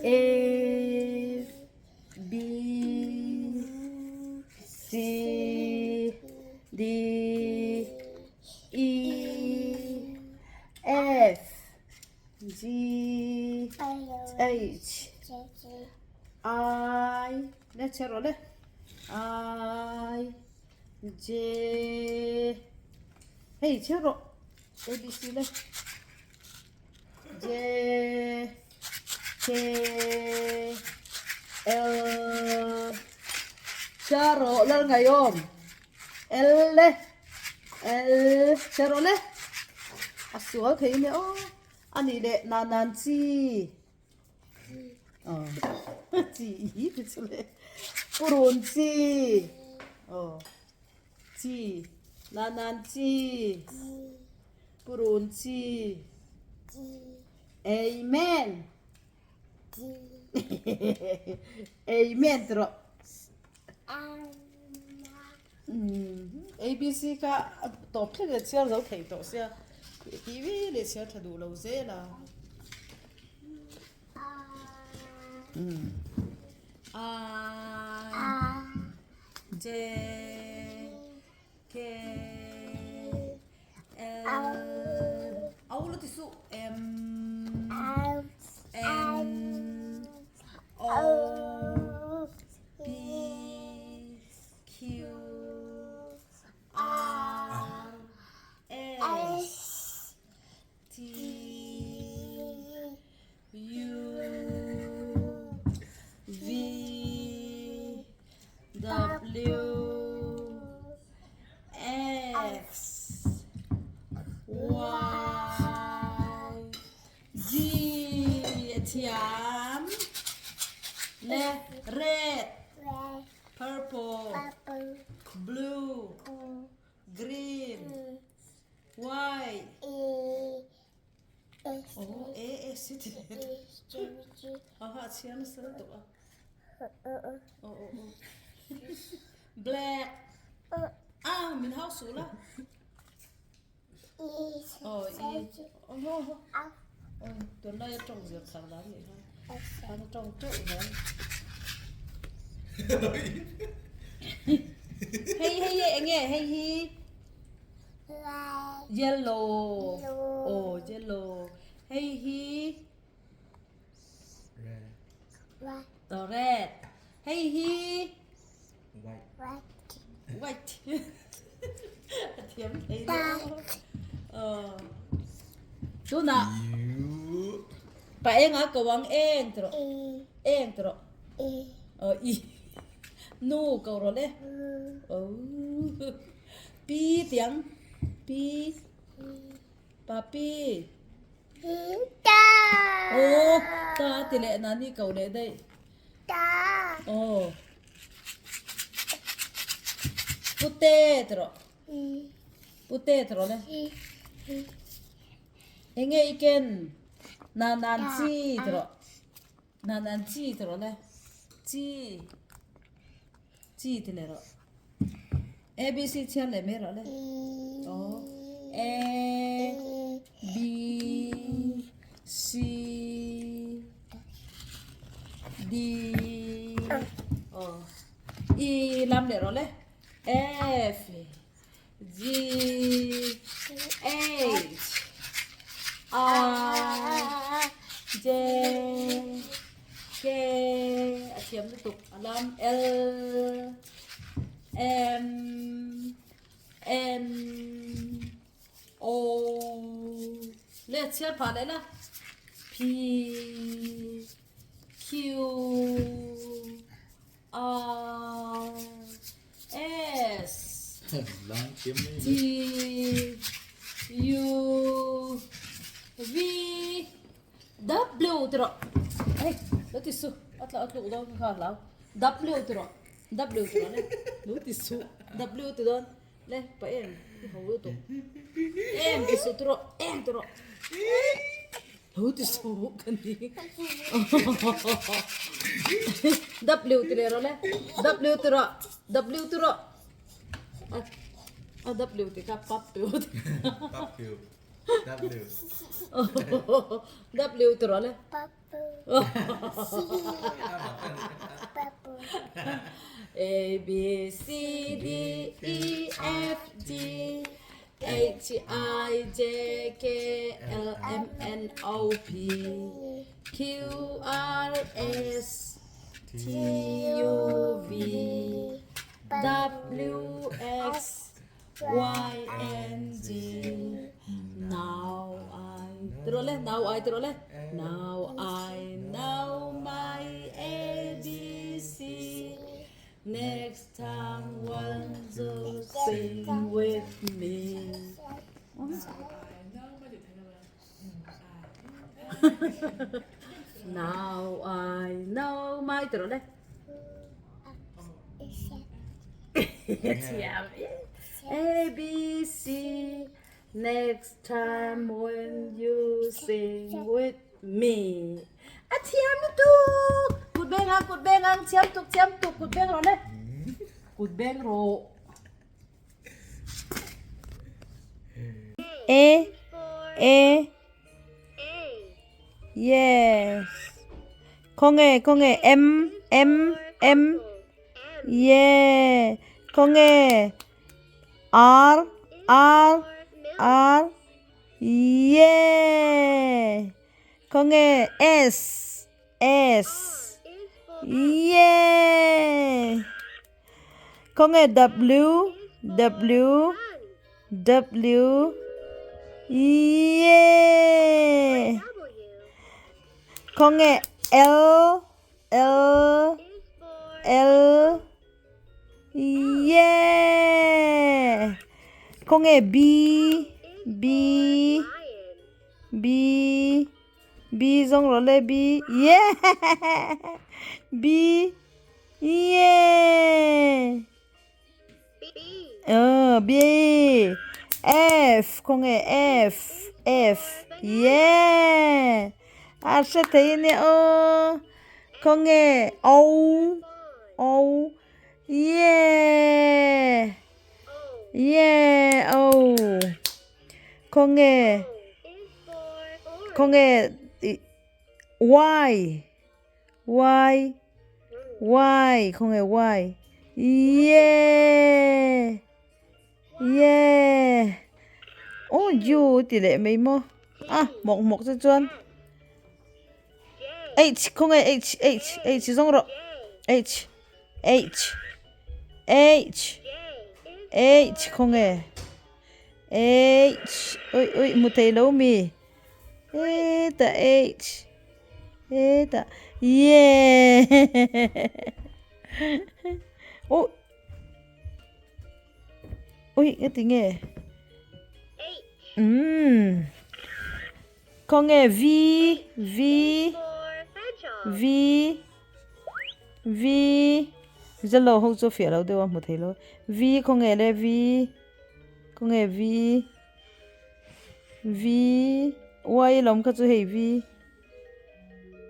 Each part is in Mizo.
A B C D E F G H I le chhiar rawh le I J hei chhiar rawh A B C le J K L chhiar rawh lal ngaiawm L le L chhiar rawh le a sual thei nia aw a nih leh nan nan chi aw chi i ti chu le purun chi aw chi nan nan chi purun chi Amen Amen ti rawh ABC kha tawp thleng leh chhiar zo thei tawh sia tih vel leh chhiar tha duh lo zel a I J K L Au lo ti suh M N O P Q R S T U V W X Y Z a thiam le red purple blue green white oh A S ti aha a chhiar nasa lutuk a oh oh oh black ah min hau suh la oh i oh oh oi tunlai a tawng zir thar dan nih kha khan a tawng teuh zel hei hei eng nge hei hi Yellow oh yellow hei hi red hei hi white a thiam thei lo tunah pa engah ko ang eng ti rawh eng ti rawh aw i nu ko rawh le oh. Pi tiang pi papi aw ta ti leh nani ko leh daih aw pute ti rawh pute ti rawh le enge i ken nan nan chi ti rawh nan nan chi ti rawh le chi Chi ti leh rawh. A B C chhiar leh mai rawh le. Aw. A B C D Aw. E lam leh rawh le. F G H I J K a thiam lutuk a lam L M N O le chhiar phah leh la P Q R S T U V W ti rawh hei lo ti su a tla a tluk dawn kha hlau W ti rawh W ti rawh le lo ti su W ti dawn le pa em i ho lutuk em ti su ti rawh em ti rawh lo ti su ka ni W ti leh rawh le W ti rawh W ti rawh a W ti kha pap piu. W. W ti rawh le. A B C D E F G H I J K L M N O P Q R S T U V W X Y and Z. Now I ti rawh le, now I ti rawh le. Now I know my ABC. Next time won't you sing with me? Now I know my ti rawh le. A B C Next time when you sing with me. A thiam lutuk! Kut beng ang, kut beng ang, thiam tuk, thiam tuk, kut beng rawh le. Kut beng rawh. A A Yes Khawnge khawnge M M M Yeah Khawnge R R R Yeah Khawnge S S Yeah Khawnge W W W Yeah Khawnge L L L Yeah Khawnge B B B B zawng rawh le B Yeah B Yeah Aw B F khawnge F F Yeah a hre thei ania aw khawnge O O Yeah Yeah O khawnge khawnge Y Y Y khawnge Y Yeah Yeah Aw U ti leh mai maw a hmawk hmawk te chuan H khawnge H H H zawng rawh H H H H khawnge H ui ui hmu thei lo mi. Hetah H hetah yeah oh ui nga ti nge umm khawnge V V V V zalo ho chu fiah lo deuh a hmu thei lo V khawnge le V khawnge V. V Y lawm kha chu hei V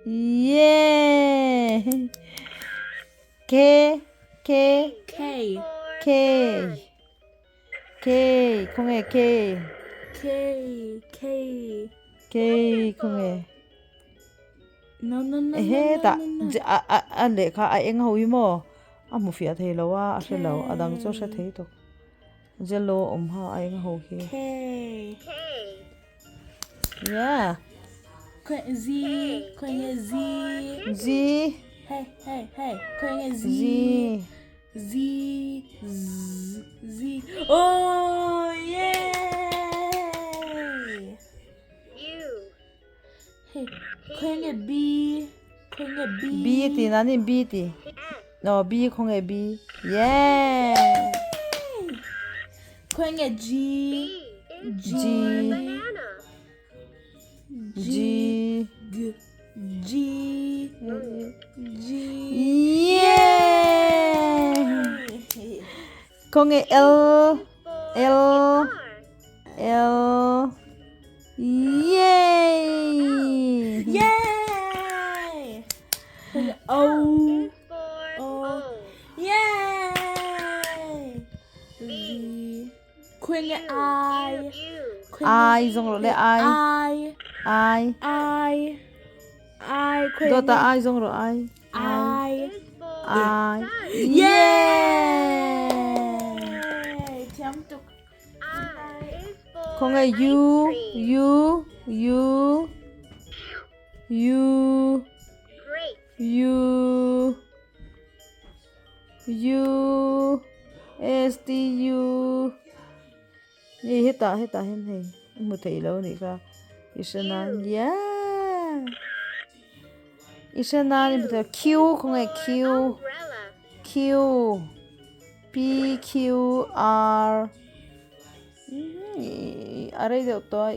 Yeah K K K K K khawnge K K K K khawnge No no no hetah a a lehkha a eng ho hi maw a hmu fiah thei lo a a hre lo a dang chu a hre thei tawk. Jello awm ha a eng ho khi. K. Yeah. K Z K Z Z Hey hey hey K Z Z Z Z Z Oh yay U Hey K B K B B ti nani B ti. No B khawnge B yeah Khawnge G G G G G G yeah Khawnge L L L yay Yay O O Yay V Khawnge I I zawng rawh le I. I. I. I. I. Dawta I zawng rawh I. I. I. Yeah! Thiam tuk. Khawnge U U U U U U S T U Hei hetah hetah hian hei i hmu theih lo anih kha i hre nan yeah i hre nan i hmu thei Q khawnge Q Q P Q R a rei deuh tawh a.